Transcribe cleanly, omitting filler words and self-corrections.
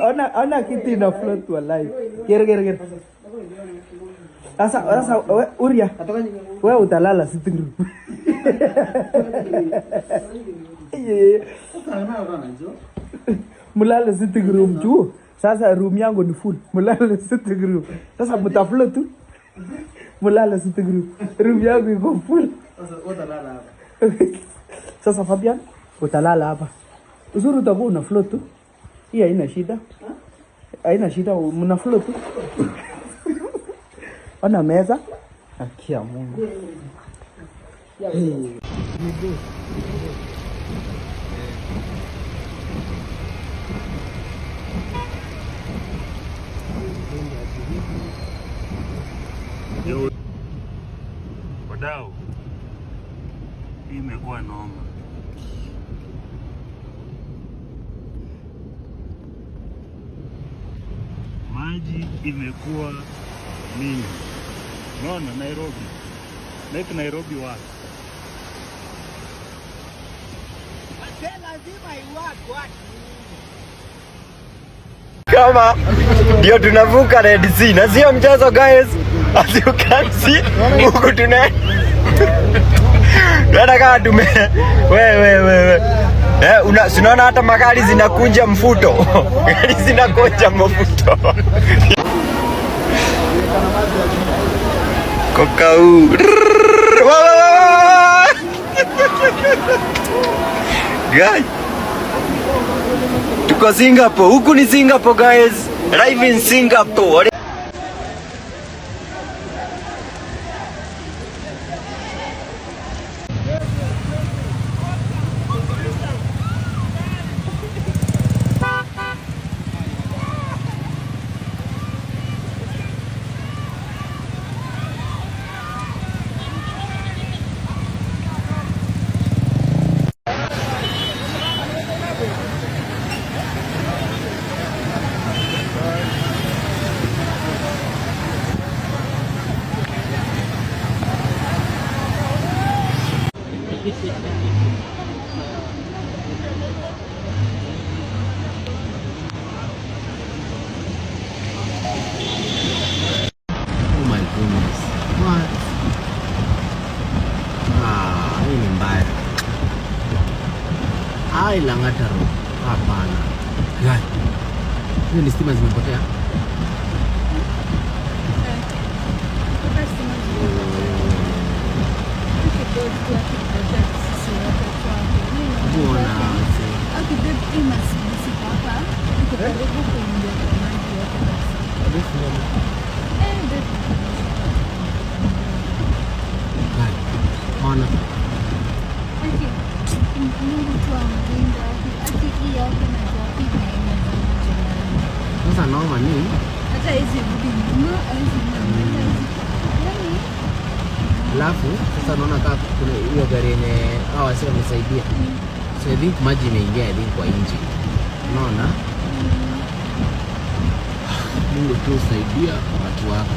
Ona ona kiti ina float wallahi. Gere gere gere. Sasa sasa we, Uria. Wewe utalala sitting room. Mulale sitting room juu. Sasa room yangu ni full. Mulale sitting room. Sasa mtafloat tu. Mulale sitting room. Room yangu iko full. Sasa Fabian, utalala hapa. Uzuri utakuwa una float tu. Hii haina shida. Haina shida, mna float tu. Ona meza. Akia Mungu. Hey. Yo, wadau, hii imekuwa noma. Maji imekuwa mingi. Unaona Nairobi, Lake Nairobi wapi? Kama ndio tunavuka Red Sea na sio mchezo guys, as you can see huku tunaenda kama tume we we we we una unaona hata magari zinakunja mfuto gari zinakunja mfuto kokau. Wa, wa, wa, wa. Guys, tuko Singapore. Huku ni Singapore guys. Live in Singapore. Oh my goodness. What? Ah, hii ni mbaya. Ai, Lang'ata Road. Hapana. Gani? Hiyo ni stima zimepotea. Mbona mzee? Gani? Ona. Sasa noma ni Hata hizi rudi nyuma, hizi mbele, yani alafu sasa naona kama kuna hiyo gari yenye hawa wasee wamesaidia. So I think maji imeingia, I think, kwa engine. Unaona? Mungu tu usaidia watu wako.